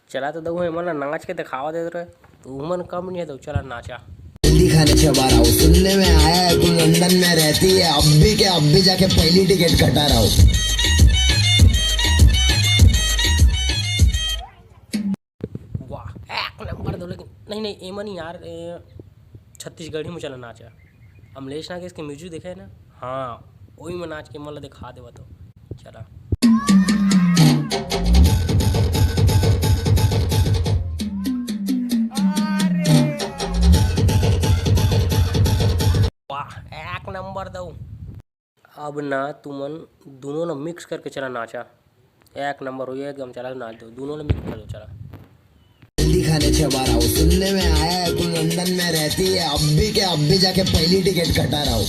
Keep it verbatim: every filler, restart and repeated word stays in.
चला तो दऊ, एमन ला नाच के दिखावा देत रहे, तो उमन कम नहीं है दऊ, चला नाचा। जल्दी खाने चबा रहा हूँ। सुनने में आया है तू लंदन में रहती है, अब भी के अब भी जाके पहली टिकट कटा रहा हूँ। वाह, एक नंबर दऊ। लेकिन नहीं नहीं, एमन यार, ए, छत्तीसगढ़ी में चला नाचा। अमलेश नागेश के म्यूजिक देखे है ना, हाँ, वही में नाच के मन ला दिखा देवा तो। चला। वाह, एक नंबर दऊ। अब ना तुमन दोनों ना मिक्स करके चला नाचा, एक नंबर होई एकदम। चला नाच दो, दोनों ना मिक्स कर दो, चला। जल्दी खाने चबा रहा हूँ। सुनने में आया है तू लंदन में रहती है, अब भी के अब भी जाके पहली टिकट कटा रहा हूँ।